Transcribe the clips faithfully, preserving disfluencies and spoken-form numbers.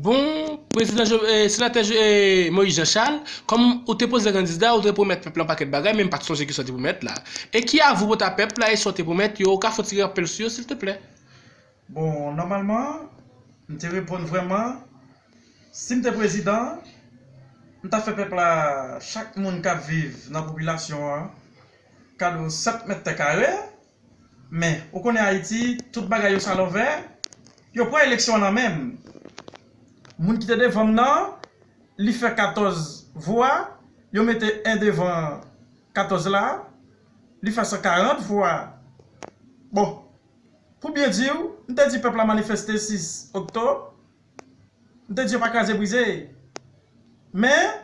Bon, prezidan Jo- eh, senatè Jo- eh, Moïse Jean Charles, kòm ou te prezidan kandida, ou te pwomèt pèp la yon pakèt bagay, men m pa t sonje kisa w te pwomèt la. E ki avou pou ta pèp la e sa w te pwomèt yo, ou ka fè yon ti rapèl sou yo, silteplè? Bon, nòmalman, m te reponn vrèman, si m te prezidan, m ta fè pèp la, chak moun k ap viv nan popilasyon an, kado sèt mèt tè kare, men, ou konnen Ayiti, tout bagay yo sa lòvè, yo pran eleksyon an nan men m. Moun ki te devan m nan, li fè katòz vwa, yo mete en devan katòz la, li fè san karant vwa. Bon, pou byen di w, m te di pèp la manifeste sis oktòb, m te di yo pa kraze brize. Men,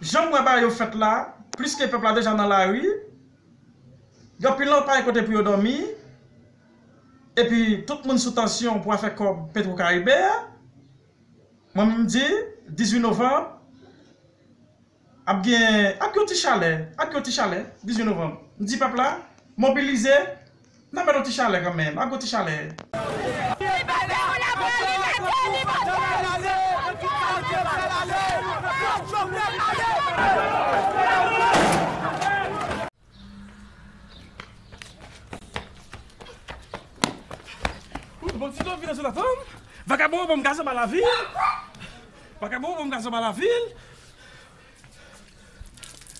jan m wè bagay yo fèt la, pliske pèp la deja nan lari, gen anpil nan pa gen kote pou yo dòmi, epi tout moun sou tansyon pou afè kòb Petwokaribe a, mwen menm m di, dizuit novanm, ap gen, ap gen yon ti chalè, ap gen yon ti chalè, dizuit novanm. M di pèp la, mobilize, n ap mete yon ti chalè kanmenm, ap gen yon ti chalè. Bandito vire sou la fanm. Vagabon ban m gaz anba lavil. Vagabon ban m gaz anba lavil.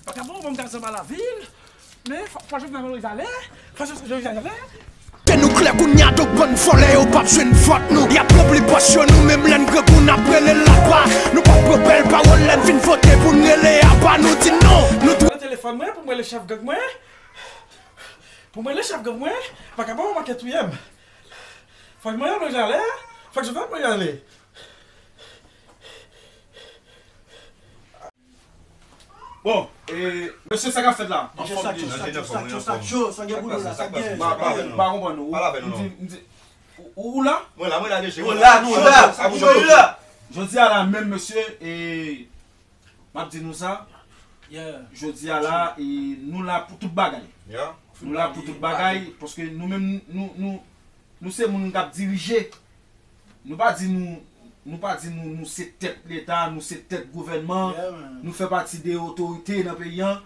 Vagabon ban m gaz anba lavil. Men fò Jovenel Moïse ale. Fò Jovenel Moïse ale. Ke nou klè kounye a, donk bann vòlè yo p ap jwenn vòt nou. Y ap ranpli pòch yo, nou menm lè n grangou n ap rele l apa. Nou p ap pran bèl pawòl lè n fin vote pou n rele apa. Nou di non, nou dwe. Pran telefòn mwen pou m rele chèf gang mwen. Pou m rele chèf gang mwen, vagabon yo manke touye m. Fòk mwen rele ale, fòk Jovenel mwen rele. Bon, e, mesye, sa k ap fèt la? Anfòm deja. Sa cho, sa cho, sa gen boulou la, sa gen. Pa konprann ou. M di, m di, ou la? Mwen la, mwen la, mesye. Mwen la, nou la. Jodi a la menm, mesye, e, m ap di nou sa. Jodi a la, e, nou la pou tout bagay. Nou la pou tout bagay, paske nou menm, nou, nou, nou se moun k ap dirije. Nou pa di nou, nou pa di nou, nou se tèt leta, nou se tèt gouvènman, nou fè pati de otorite nan peyi an,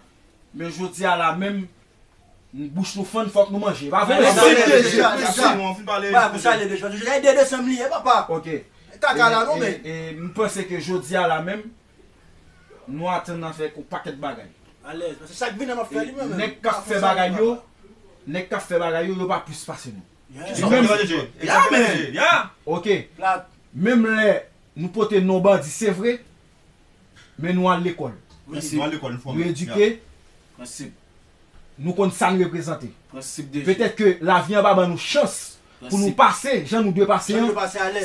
men jodi a la menm, bouch nou fann, fòk nou manje. Pa vre? Mesye, mesye, mesye. Ba pou sa ale deja. Jodi a de desanm li ye, papa. Ok. Kaka la non men. E, e, m panse ke jodi a la menm, nou atann nan fè yon pakèt bagay. Alèz, paske sa k vin an ap fè li menm. Nèg k ap fè bagay yo, nèg k ap fè bagay yo, yo pa plis pase nou. Li menm. Ok. Menm lè nou pote non bandi, se vre, men nou al lekòl. Nou edike. Nou konn sa n reprezante. Petèt ke lavi an pa ban nou chans pou nou pase jan nou dwe pase an.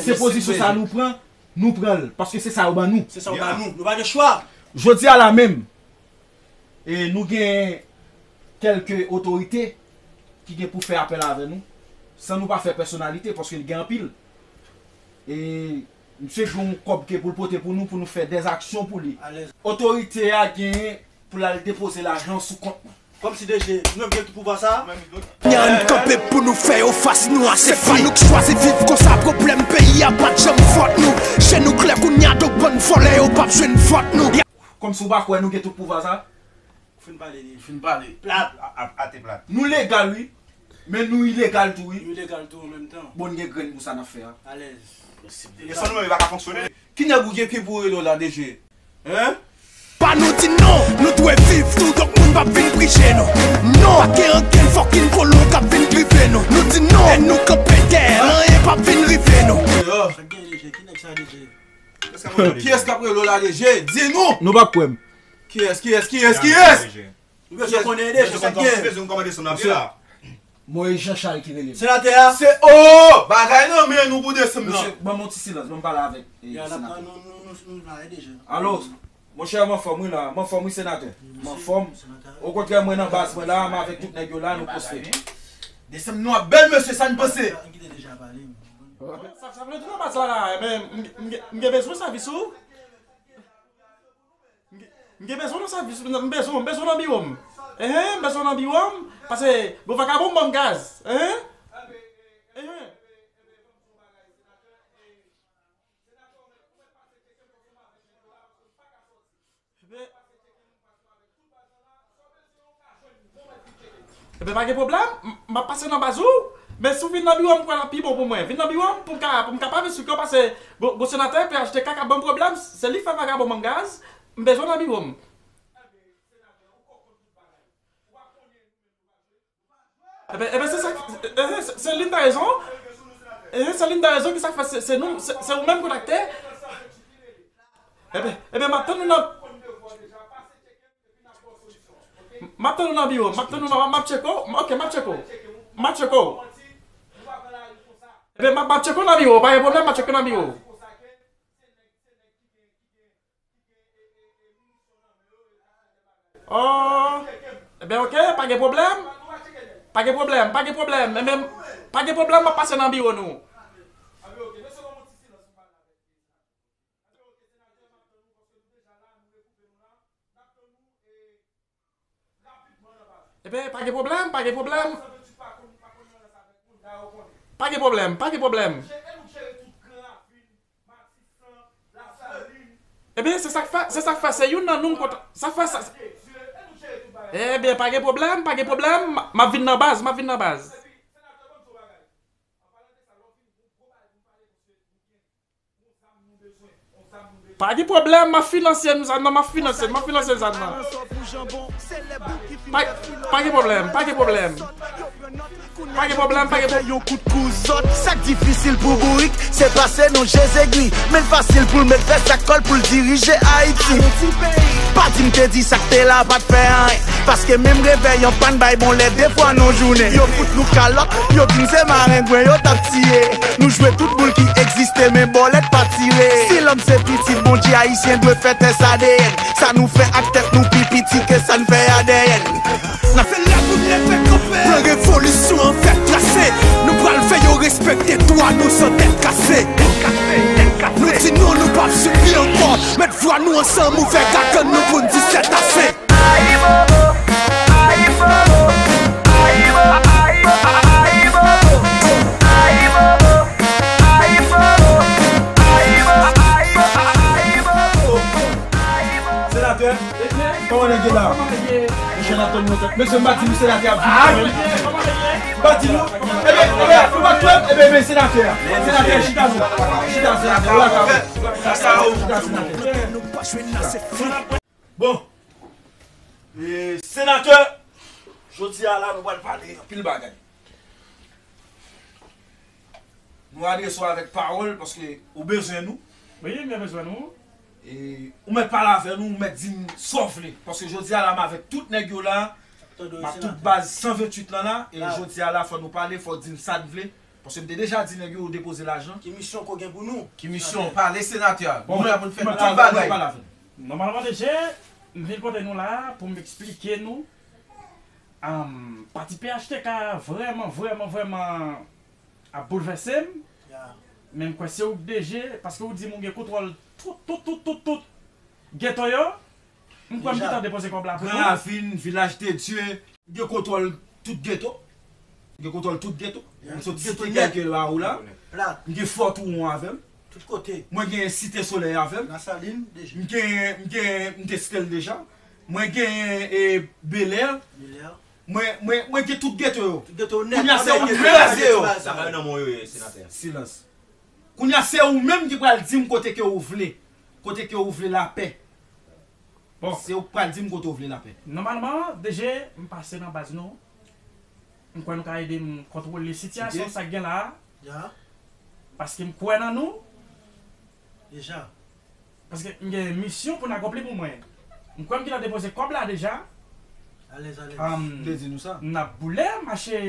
Se pozisyon sa nou pran, nou pran l. Paske se sa yo ban nou. Se sa yo ban nou. Nou pa gen chwa. Jodi a la menm, e nou gen kèlke otorite ki gen pou fè apèl avè nou, san nou pa fè pèsonalite, paske l gen anpil. E misye gen yon kòb ke pou l pote pou nou, pou nou fè dèzaksyon pou li. Otorite a genyen pou l al depoze lajan sou kont mwen. Kòmsi DG, nou menm gen tout pouvwa sa a? Kounya n kanpe pou nou fè yo fas, nou ase fè. Se pa nou k chwazi viv konsa, pwoblèm peyi a pa t janm fòt nou. Je nou klè kounya, donk bann vòlè yo p ap jwenn vòt nou. Kòmsi w pa kwè nou gen tout pouvwa sa a? Ou fin pale li. Fin pale. Plat. Ate plat. Nou legal wi, men nou ilegal tou wi. Nou ilegal tou an menm tan. Bon, n gen grenn pou sa n ap fè a. Alèz. E san nou menm li pa ka fonksyone. Ki nèg ou gen ki pou rele w la DG? Hein? Pa nou di non, nou dwe viv tou, donk moun p ap vin prije nou. Non, pa gen ankenn fòkin kolon k ap vin drive nou. Nou di non, e nou kanpe dèyè, anyen p ap vin rive nou. Deyò. Sa k gen DG? Ki nèg sa DG? Kiyès k ap rele w la DG? Di nou! Nou p ap kwè m. Kiyès, kiyès, kiyès, kiyès? Nou bezwen konnen DG, sa k gen? Moïse Jean Charles ki rele m. Senatè a? Se o! Bagay nan men nou pou desanm nan. Mesye, ban m yon ti silans, ban m pale avèk senatè. Alo, monchè, m anfòm wi la, m anfòm wi senatè. M anfòm. Okontrè, mwen nan baz mwen la, m avèk tout nèg yo la, nou poste. Desanm nou ap bèl, mesye, sa n panse? Sa, sa vle di nan baz la la, men m gen bezwen sèvis ou. M gen bezwen nan sèvis, m bezwen, m bezwen nan biwo m. Enhen, m bezwen nan biwo m, paske bon vagabon ban m gaz. Enhen. Enhen. Ebyen, pa gen pwoblèm, m, m ap pase nan baz ou. Men si w vin nan biwo m, m kwè l ap pi bon pou mwen. Vin nan biwo m pou m ka, pou m ka pa vin sou kè w, paske gwo, gwo senatè P H T K k ap ban m pwoblèm, se li fè vagabon ban m gaz, m bezwen w nan biwo m. Ebyen, ebyen, se sa, eh, se, se Linda rezon. Eh, se Linda rezon ki sa k fè se, se nou, se, se ou menm kontakte. Ebyen, ebyen, m ap tann ou nan, m ap tann ou nan biwo, m ap tann ou nan, m ap tcheke w, ok, m ap tcheke w, m ap tcheke w. Ebyen, m ap, m ap tcheke w nan biwo, pa gen pwoblèm, m ap tcheke w nan biwo. Oh, ebyen, ok, pa gen pwoblèm. Pa gen pwoblèm, pa gen pwoblèm. Ebyen, pa gen pwoblèm, m ap pase nan biwo nou. Ebyen, pa gen pwoblèm, pa gen pwoblèm. Pa gen pwoblèm, pa gen pwoblèm. Ebyen, se sa k fè, se sa k fè, se youn nan nou m kontan. Sa fè sa. Ebyen, pa gen pwoblèm, pa gen pwoblèm. M, m ap vin nan baz, m ap vin nan baz. Pa gen pwoblèm, m ap finanse nou sa nan, m ap finanse, m ap finanse nou sa nan. Pa, pa gen pwoblèm, pa gen pwoblèm. Pa gen pwoblèm, pa gen pwoblèm. Yon kout kou sòt, sa k difisil pou bourik, se pase non je zegwi. Men l fasil pou l met vès ak kòl pou l dirije Ayiti. Pa di m te di sa k te la pa t fè anyen. Paske menm revèy an pa n bay bon lè de fwa nan jounen. Yo fout nou kalòt, yo di n se marengwen yo t ap tiye. Nou jwe tout boul ki egziste, men bòlèt pa tire. Si lòm se pitit Bondye, Ayisyen dwe fè tès A D N. Sa nou fè ak tèt nou pi piti ke sa n fè a dèyè n. N ap fè la pou n leve kanpe. Plan revolisyon an fèt trase. Nou pral fè yo respekte dwa nou san tèt kase. Nou di non, nou p ap sibi ankò. Met vwa nou ansanm, ouvè gagann nou pou n di sètase. Ayibobo, ayibobo, ayibobo, ayibobo, ayibobo, ayibobo, ayibobo, ayibobo. Senatè, kòman nèg yo la? Mesye, n ap tann nou. Mesye, m pa di nou senatè ap vin kanmenm. M pa di nou. Ebyen, ebyen, nou pa t kwè m? Ebyen, ebyen, senatè a. Senatè, chita, non. Chita, senatè. Ou la ka. Chita, senatè. Bon. E, senatè, jodi a la, nou pral pale anpil bagay. Nou adrese w avèk pawòl, paske ou bezwen nou. Wi, m bezwen nou. E, ou mèt pale avè nou, ou mèt di n sa w vle. Paske jodi a la, m avèk tout nèg yo la. M ap tout baz san venntuit lan la. E jodi a la, fò nou pale, fò w di n sa n vle. Paske m te deja di nèg yo depoze lajan. Ki misyon ke w gen pou nou? Ki misyon? Pale, senatè a. Bon, nou la pou n fè tout bagay. Nòmalman, D J, m vin kote nou la pou m eksplike nou. Am, pati P H T K vrèman, vrèman, vrèman ap boulvèse m. Men m kwè se ou k D J, paske ou di m ou gen kontwòl tout, tout, tout, tout, tout geto yo. M kwè m gentan depoze kòb la pou nou. Gran Ravin, Vilaj de Dye, m gen kontwòl tout geto. M gen kontwòl tout geto. M sot Site Kèlke Lawou la. M gen Fò Twouwon avè m. Tout kote. Mwen gen Site Solèy avè m. Lasalin, deja. M gen, m gen, m te site l deja. Mwen gen, e, Belè. Belè. Mwen, mwen, mwen gen tout geto yo. Tout geto nèt. Kounye a se ou menm. Kraze yo. Sa pa nan men w yo ye, senatè. Silans. Kounye a se ou menm ki pral di m kote ke ou vle. Kote ke ou vle lapè. Bon. Se ou k pral di m kote ou vle lapè. Nòmalman, D J, m pase nan baz nou. M kwè nou ka ede m kontwole sitiyasyon sa k gen la a. Ya. Paske m kwè nan nou. Deja. Paske m gen misyon pou n akonpli pou mwen. M kwè m gentan depoze kòb la deja. Alèz, alèz. Am, m te di nou sa. N ap boule mache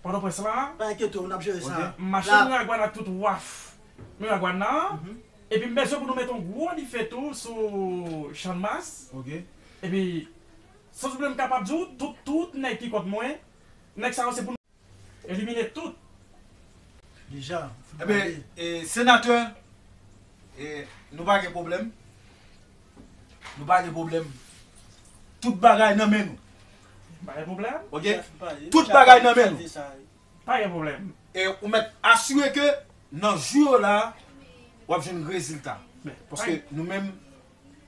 Pòtoprens lan. Pa enkyete w, n ap jere sa. Ok. Mache Miragwàn ak tout waf Miragwàn nan. Mhm. Epi m bezwen pou nou mete yon gwo dife tou sou Channmas. Ok. Epi, sanzoubliye m kapab di w, tout, tout nèg ki kont mwen, nèg sa yo se pou nou elimine tout. Deja. Ebyen, e, senatè, e, nou pa gen pwoblèm. Nou pa gen pwoblèm. Tout bagay nan men nou. Pa gen pwoblèm. Ok? Tout bagay nan men nou. Pa gen pwoblèm. E ou mèt asire ke nan jou yo la, w ap jwenn rezilta. Paske nou menm,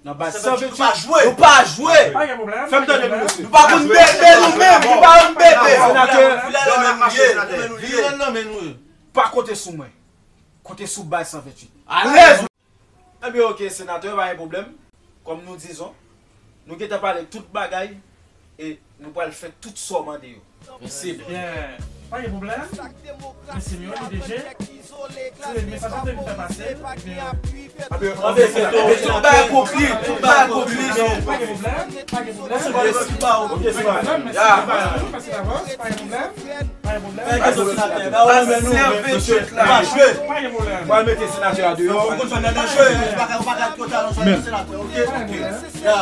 Nan baz san venntuit, nou pa jwe. Pa gen pwoblèm. Fè m tande nou, mesye. Nou pa konn bebe nou menm, nou pa konn bebe. Senatè, vire l nan men nou. Pa konte sou mwen. Konte sou baz san venntuit. Alèz! Ebyen, oke, senatè, pa gen pwoblèm. Kòm nou dizon, nou gentan pale tout bagay e nou pral fè tout sa w mande yo. Posib. Byen, pa gen pwoblèm. Mesye m yo, li deje. Se mesaj la te vin fè pase. Ebyen, anben, tout bagay pou Kris, tout bagay pou Kris. Pa gen pwoblèm, pa gen pwoblèm. Oke, se pa. Mèsi, mèsi, mèsi davans, pa gen pwoblèm. Pa gen pwoblèm. Baz san venntuit la. Pa jwe. Pa gen pwoblèm. Mwen mete senatè a deyò. Ou konn fè nan jwe. Ou pa ka, ou pa ka twò talan sa nan senatè, oke? Oke. Ya.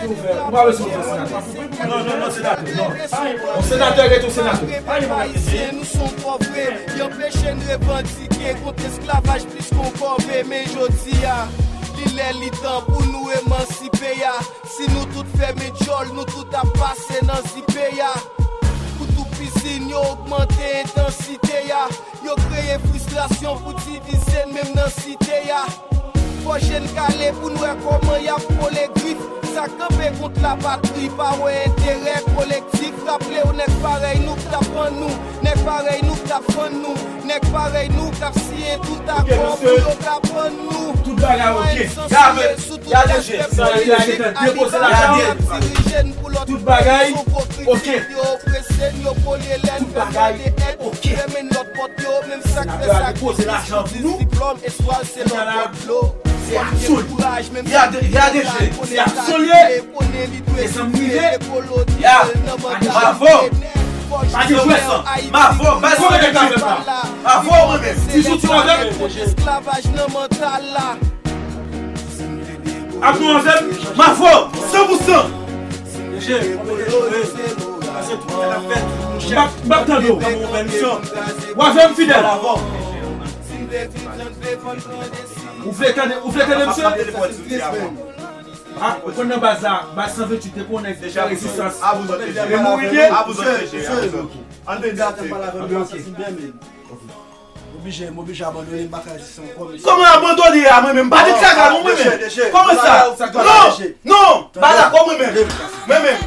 Ou pa bezwen fè senatè. Non, non, non, senatè, non. Yon senatè rete yon senatè. Pa gen pwoblèm. Nou se yon pòv vre, li anpeche n revandike kont esklavaj plis ke yon kòve. Men jodi a, li lè, li tan pou nou emansipe a. Si nou tout fèmen djòl, nou tout ap pase nan zipe a. Koutou pizin yo ogmante entansite a. Yo kreye fristrasyon pou divize n menm nan site a. Fò je n kale pou n wè kòman y ap kole grif. Sa kanpe kont lapatri pa wè enterè kolektif. Raple w nèg parèy nou k t ap vann nou. Nèg parèy nou k t ap fann nou. Nèg parèy nou k ap siyen tout akò pou yo ka pann nou. Tout bagay oke. Gade, gade, je, sa yo te depoze lajan. Tout bagay oke. Tout bagay oke. Senatè a depoze lajan pou nou. Kounya la, se aksyon. Gade, gade, je, se aksyon l ye. E sa m rive. Ya, bravo. Pa gen jwè san. Bravo, baz san venntuit la. Bravo, mwen menm. Ti sou ti avè m. Esklavaj nan mantal la. Ap nou avè m. Bravo, san pou san. M ap, m ap tande w. W avè m fidèl. Ou vle tande, ou vle tande, mesye? A, ou konn nan baz la, baz san venntuit te konnen fè rezistans. E mouri de. Ann tande. Oblije, m oblije abandone, m pa ka reziste ankò, mesye. Kòman abandone a, mwen menm? M pa te traga non, mwen menm. Kòman sa? Non, non, m pa dakò, mwen menm. Mwen menm.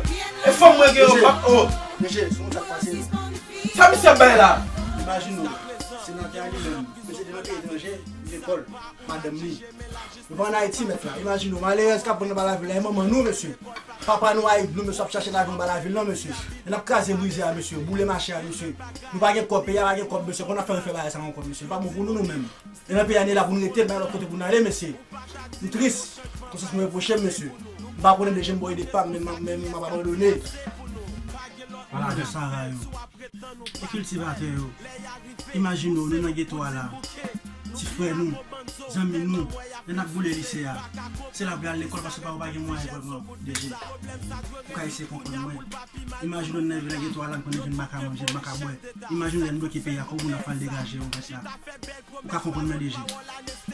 E fanm mwen gen yon pap, oh. Mesye, se konsa k pase. Sa misye ap bay la? Imajine w, senatè a li menm, mesye te nan peyi etranje, li lekòl, madanm li. Nou pa ann Ayiti, mèt la. Imajine w, malerèz k ap pran nan ba lavil la, e manman nou, mesye. Papa nou Ayiti, nou, mesye, ap chache lavi anba lavil la, mesye. E n ap kraze brize a, mesye, boule mache a, mesye. Nou pa gen kòb, peyi a pa gen kòb, mesye. Kòman n ap fè refè bagay sa ankò, mesye? Li pa bon pou nou, nou menm. E nan peyi a, nou la pou n rete, n pa gen lòt kote pou n ale, mesye. M tris. Konsyans mwen repwoche m, mesye. M pa konnen de je m bò ede pa m, men m, men m ap abandone. Ala de Sara yo. E kiltivatè yo, imajine w, nou nan geto a la, ti frè nou, zanmi nou, lè n ap boule lise a, se la pou y al lekòl paske pa, yo pa gen mwayen vrèman, de je. Ou ka eseye konprann mwen. Imajine w, n nan, nan geto a la, n konnen je n pa ka manje, n pa ka bwè. Imajine w, lè n bloke peyi a, kòman moun ap fè al degaje yo, mèt la? Ou ka konprann mwen, de je?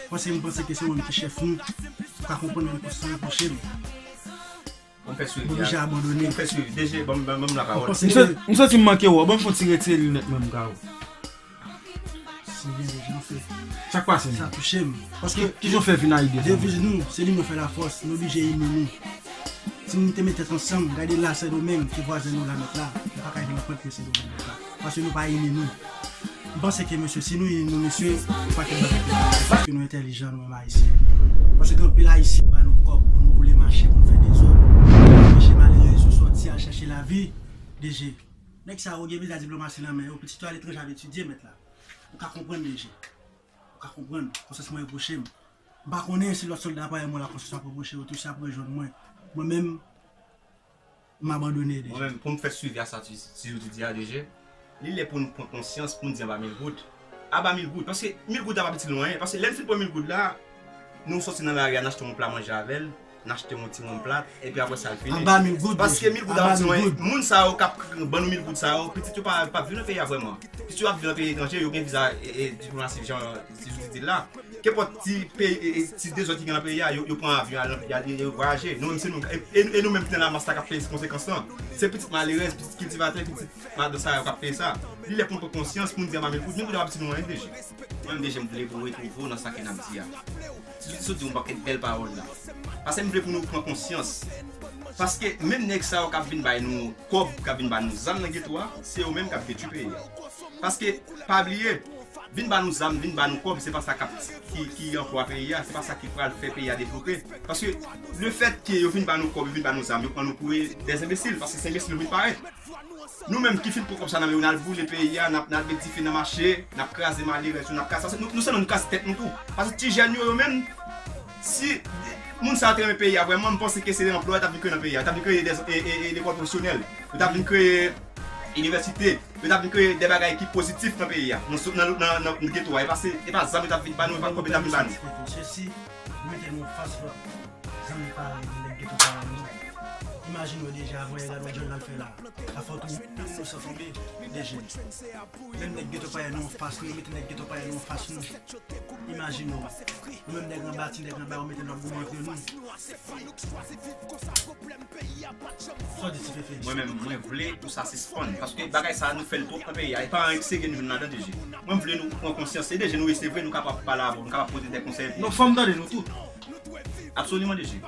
Paske m panse ke se ou menm ki chèf nou, ou ka konprann mwen, konsa repwoche m. Ou fè swivi. Oblije abandone. Ou fè swivi. De je, ban m, ban m, ban m lapawòl. M santi m manke wè w. Ban m fè yon ti retire linèt mwen m ka wè w. Se byen, de je, anfen. Sa k pase menm? Sa touche m. Paske ki, kijan w fè vin a ide sa? Deviz nou, se l'union fait la force. Nou oblije ini nou. Si nou te met tèt ansanm, gade la Sendomeng, ki vwazen nou la mèt la, nou pa ka vin anprann ke Sendomeng mèt la. Paske nou pa ini nou. M panse ke, mesye, si nou ini nou, mesye, yon pakèt bagay ki ka pase, paske nou entèlijan, nou menm Ayisyen. Paske gen anpil Ayisyen ba nou kòb pou nou boule mache, pou nou fè dezòd, pou nou anpeche malerèz yo sòti al chèche lavi, de je. Nèg sa yo gen viza diplomasi nan men yo, pitit yo aletranje ap etidye, mèt la. Ou ka konprann, de je. Ou ka konprann, konsyans mwen repwoche m. M pa konnen si lòt sòlda parèy mwen la konsyans ap repwoche yo tou, si y ap rejwenn mwen. Mwen menm, m abandone, de je. Mwen menm, pou m fè swivi a sa ti, ti Jou te di a, de je, li lè pou n pran konsyans, pou n di anba mil goud. Anba mil goud, paske mil goud la pa piti lwen, paske lè n fin pran mil goud la, nou sòti nan lari a, n achte yon pla manje avè l, n achte yon ti wonm plat, epi apre sa, l fini. Anba mil goud, de je. Paske mil goud la pa piti lwen, moun sa yo k ap ban nou mil goud sa yo, pitit yo pa, p ap viv nan peyi a vrèman. Pitit yo ap viv nan peyi etranje, yo gen viza, e, e, diplomasi, jan, ti Jou te di. la. Kenpòt ti peyi, e, e, ti dezòd ki gen nan peyi a, yo, yo pran avyon, al nan peyi a, yo, yo vwayaje. Nou menm, se nou, e, e, e nou menm ki nan lamas la k ap peye konsekans lan. Se pitit malerèz, pitit kiltivatè, pitit madan sa yo k ap peye sa. Li lè pou nou pran konsyans, pou nou di anba mil koud, nou pa di nou anyen, D G. Mwen menm, D G, m vle pou w retwouve w nan sa ke n ap di a. Soti yon pakèt bèl pawòl la. Paske m vle pou nou pran konsyans. Paske menm nèg sa yo k ap vin bay nou kòb, k ap vin ba nou zam nan geto a, se yo menm k ap detwi peyi a. Paske, pa bliye, vin ba nou zam, vin ba nou kòb, se pa sa k ap, ki, ki anplwa peyi a, se pa sa ki pral fè peyi a devlope. Paske, lefètke yo vin ba nou kòb, yo vin ba nou zam, yo pran nou pou de enbesil, paske se enbesil nou vin parèt. Nou menm ki fin pran kòb sa nan men yo, n al boule peyi a, n ap, n al met dife nan mache, n ap kraze malerèz yo, n ap kraze, paske nou, nou sèlman nou kraze tèt nou tou. Paske ti jèn yo, yo menm, si moun sa yo te renmen peyi a vrèman, m panse ke se anplwa yo t ap vin kreye nan peyi a. Yo t ap vin kreye de, e, e, e, lekòl pwofesyonèl. Yo t ap vin kreye inivèsite. Yo t ap vin kreye de bagay ki pozitif nan peyi a. Nan, nan, nan, nan geto a. E pa se, e pa zam yo t ap vin ba nou, e pa kòb yo t ap vin ba nou. Sesi, mete nou fas lòt. Zanmi parèy nou, nèg geto parèy nou. Imajine w deja, voye gade yon djòl l al fè la. Afè w touye yon inosan tonbe, D G. Menm nèg geto parèy nou anfas nou, mete nèg geto parèy nou anfas nou. Imajine w. Nou menm nèg anba, ti nèg anba, yo mete nou ap goumen antre nou. Sa w di, Ti Fefe? Mwen menm, mwen vle pou sa sispann. Paske bagay sa a, nou fè l twòp nan peyi a. E pa anyen ki serye nou jwenn ladan, D G. Mwen, m vle nou pran konsyans. Se D G nou ye, se vre, nou kapab pale avè w, nou kapab pote de konsèy. Non, fò m tande nou tout. Absoliman, D G.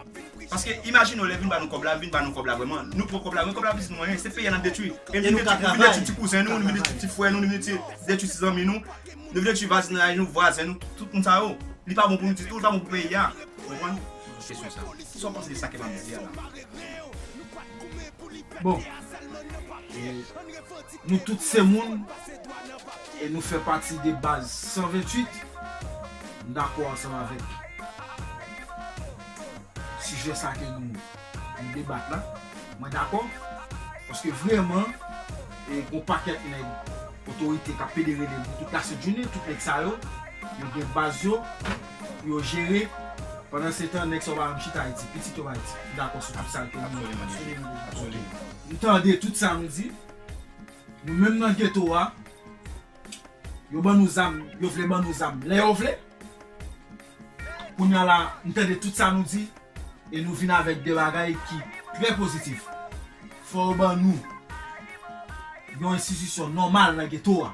Paske, imajine w, lè vin ba nou kòb la, vin ba nou kòb la vrèman. Nou pran kòb la, men kòb la pa di nou anyen. Se peyi a n ap detwi. E nou vin detwi ti kouzen nou, nou vin detwi ti frè nou, nou vin detwi ti zanmi nou. Nou vin detwi vwazinaj nou, vwazen nou, tout, tout moun sa yo. Li pa bon pou nou ditou, li pa bon pou peyi a. Ou konprann? Kesyon sa. Kisa w panse de sa ke m ap di a la? Bon, e, nou tout se moun, e nou fè pati de baz san venntuit. M dakò ansanm avèk sijè sa ke nou, nou debat la. Mwen dakò, paske vrèman, e, gon pakèt nèg otorite k ap pede rele pou tout la Sent Jounen, tout nèg sa yo, yo gen baz yo pou yo jere. Pandan se tan, nèg sa yo pa menm chita Ayiti, pitit yo pa Ayiti. M dakò sou tout sa ke nou di. Absoliman, absoliman. M tande tout sa nou di. Nou menm nan geto a, yo ban nou zam, yo vle ban nou zam lè yo vle. Kounye a la, m tande tout sa nou di, e nou vin avèk de bagay ki trè pozitif. Fò yo ban nou yon enstitisyon nòmal nan geto a.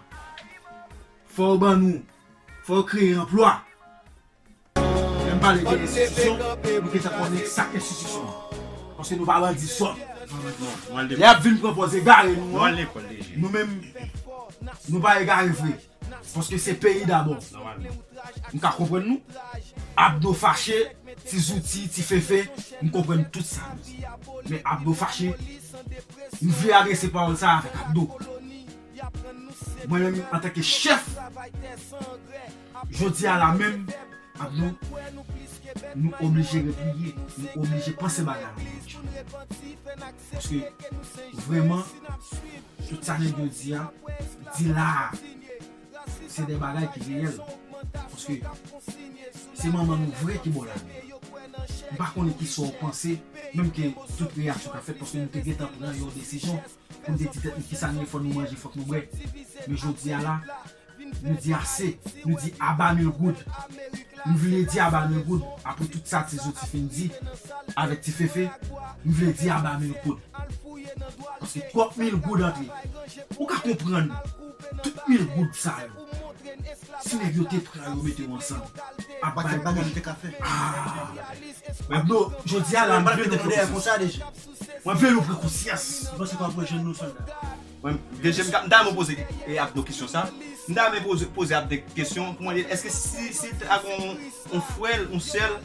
Fò yo ban nou, fò yo kreye anplwa. Lè m pale de enstitisyon, nou gentan konnen sa k enstitisyon an. Paske nou pa bandi sòt. Lè y ap vin pran pòz egare nou an, nou menm, nou pa egare vre. Paske se peyi dabò. M ka konprann nou. Abdo fache, Ti Zouti, Ti Fefe, m konprann tout sa. Men Abdo fache, m vle adrese pawòl sa avèk Abdo. Mwen menm, antanke chèf, jodi a la menm, Abdo, nou oblije repliye, nou oblije panse bagay la. Paske, vrèman, tout sa nèg yo di a, di la a, se de bagay ki reyèl. Paske, se manman nou vre ki bò la. M pa konnen kisa w panse, menm ke tout reyaksyon k ap fèt, paske nou te gentan pran yon desizyon pou n te di tèt nou kisa n ye, fò nou manje, fòk nou bwè. Men jodi a la, nou di ase, nou di aba mil goud. M vle di aba mil goud, apre tout sa Ti Zouti fin di, avèk Ti Fefe, m vle di aba mil goud. Paske twòp mil goud antre. Ou ka konprann, tout mil goud sa yo, si nèg yo te pran yo mete yo ansanm, ap bay bagay nou te ka fè. Ah. Abdo, jodi a la, m vle nou pran konsyans. Mwen vle nou pran konsyans. Mwen, D J, m ta renmen poze, e, Abdo kesyon sa. M ta renmen poze, poze Abdo kesyon pou mwen, èske si, si ta gon yon frè l, yon sè l,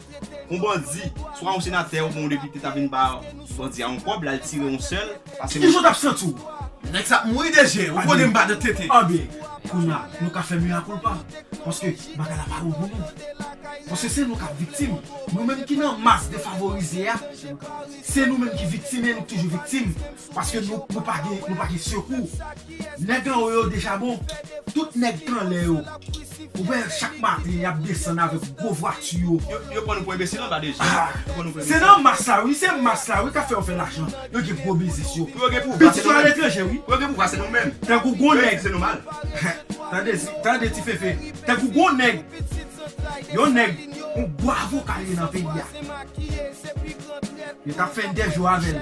yon bandi, swa yon senatè oubyen yon depite ta vin ba bandi a yon kòb, l al tire yon sè l, paske... Kijan w t ap santi w? Nèg sa ap mouri, D J, ou konnen m pa nan tete. Anben, kounye a, nou ka fè mea culpa. Paske bagay la pa bon pou nou. Paske se nou k ap viktim. Nou menm ki nan mas defavorize a, se nou menm ki viktim e nou k toujou viktim. Paske nou, nou pa gen, nou pa gen sekou. Nèg anwo yo deja bon. Tout nèg k anlè yo, ou wè chak maten y ap desann avèk gwo vwati yo. Yo, yo pran nou pou enbesil anba, D J. Ah, yo pran nou pou enbesil. Se nan mas la wi, se mas la wi k ap fè yo fè lajan. Yo gen gwo biznis yo. Pou yo gen pouvwa, se nou menm. Pitit yo aletranje wi. Pou yo gen pouvwa, se nou menm. Tankou gon nèg. Se nòmal. Tande, tande Ti Fefe. Tankou gon nèg Yon nèg, yon gwo avoka li ye nan peyi a. Yo t ap fè entèvyou avè l.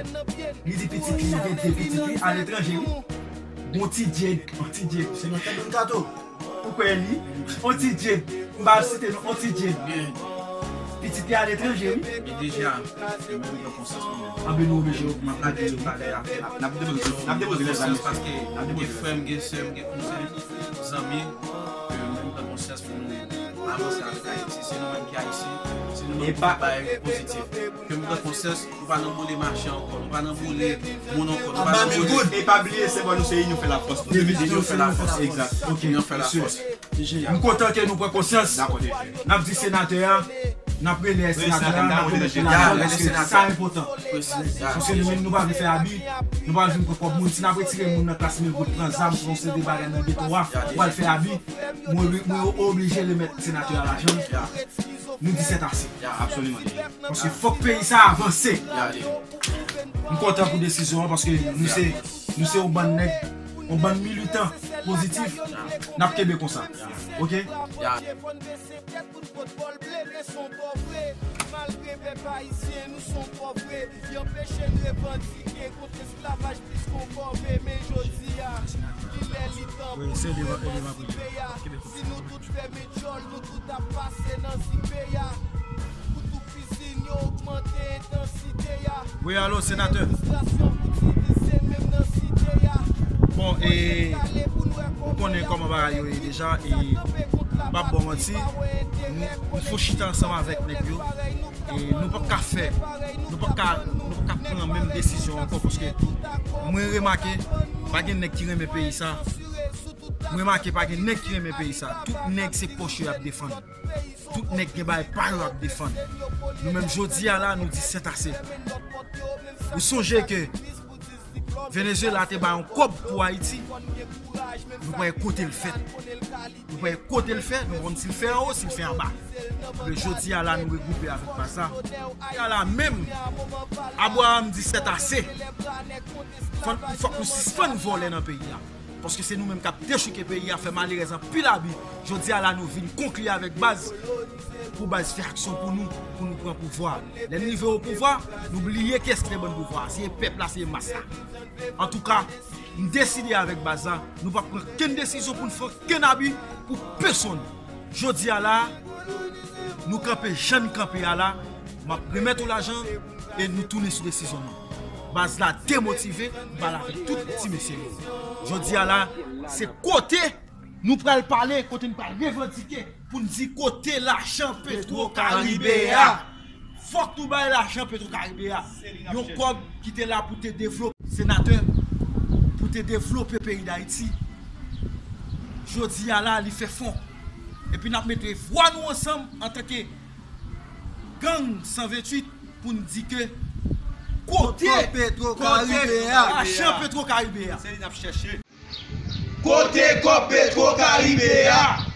Li di pitit li, li gen de pitit li aletranje, wi. Yon ti Djed, yon ti Djed. Se nan tèt Don Kato. Ou kwè li? On ti Djed. M pa site non, on ti Djed. Pitit li aletranje, wi. Men deja, se menm nan konsyans mwen menm. Anben nou oblije. M ap lage yo talè apre. N ap depoze, n ap depoze lè zanmi. Paske gen frè m, gen sè m, gen kouzen, zanmi, ke menm nan konsyans pou nou avanse avèk Ayiti. Se nou menm ki Ayisyen, se nou menm ki bay pozitif. Ke m pran konsyans, nou pa nan boule mache ankò, nou pa nan boule moun ankò, nou pa nan boule. E pa bliye, se bon, nou se inyon fè lafòs. Inyon fè lafòs. Egzat. Ok, inyon fè lafòs. M kontan ke nou pran konsyans. N ap di senatè a, n ap rele senatè a, n ap rele senatè a, paske sa enpòtan. Paske nou menm nou pa vle fè abi, nou pa vle vin pran kòb moun. Si n ap retire moun nan klas mil goud, pran zam, pran yon seri de bagay nan geto a, pou al fè abi, mwen, mwen oblije remèt senatè a lajan l. Nou di sètase. Absoliman. Paske fòk peyi sa avanse. M kontan pou desizyon an paske nou se, nou se yon bann nèg, yon bann militan pozitif. N ap kenbe konsa. Ok? Malgre pèp ayisyen, nou se yon pòv vre, li anpeche n revandike kont esklavaj plis ke yon pòv vre. Men jodi a, li lè, li tan pou nou emansipe a. Si nou tout fèmen djòl, nou tout ap pase nan zipe a. Pou tou pizin yo ogmante entansite a. Wi, alo, senatè. Administrasyon pou divize menm nan site a. Bon, e, ou konnen kòman bagay yo ye deja, e, m p ap ba w manti, nou, nou fon chita ansanm avèk nèg yo, e nou p ap ka fè, nou p ap ka, nou p ap ka pran menm desizyon ankò, paske mwen remake, pa gen nèg ki renmen peyi sa. Mwen remake, pa gen nèg ki renmen peyi sa. Tout nèg se pòch yo y ap defann. Tout nèg gen bagay pa yo ap defann. Nou menm jodi a la, nou di sètase. Ou sonje ke Venezuela te bay yon kòb pou Ayiti. Nou pa wè kote l fèt. Nou pa wè kote l fèt, nou pa konn si l fèt anwo, si l fèt anba. Men jodi a la, nou regwoupe avèk baz la. Jodi a la menm, Abraham di sètase. Fòk, fòk nou sispann vòlè nan peyi a. Paske se nou menm k ap dechouke peyi a, fè malerèz anpil abi. Jodi a la, nou vin konkli avèk baz pou baz fè aksyon pou nou, pou nou pran pouvwa. Lè n rive o pouvwa, nou bliye kiyès ki te ban n pouvwa a. Se pèp la, se mas la. Antouka, m deside avèk baz la, nou p ap pran kenn desizyon pou n fè kenn abi pou pèsonn. Jodi a la, nou kanpe jan n kanpe a la, m ap remèt ou lajan e nou tounen sou desizyon nou. Baz la demotive, m pale avèk tout ti mesye yo. Jodi a la, se kote nou pral pale, kote n pral revandike pou n di kote lajan Petro Karibe a. Fòk nou bay lajan Petro Karibe a. Yon kòb ki te la pou te devlope, senatè, pou te devlope peyi Dayiti. Jodi a la, li fè fon. Epi n ap mete vwa nou ansanm antanke gang san venntuit pou n di ke kote, kote Petro Karibe a, lajan Petro Karibe a. Se li n ap chèche. Kote kòb Petro Karibe a?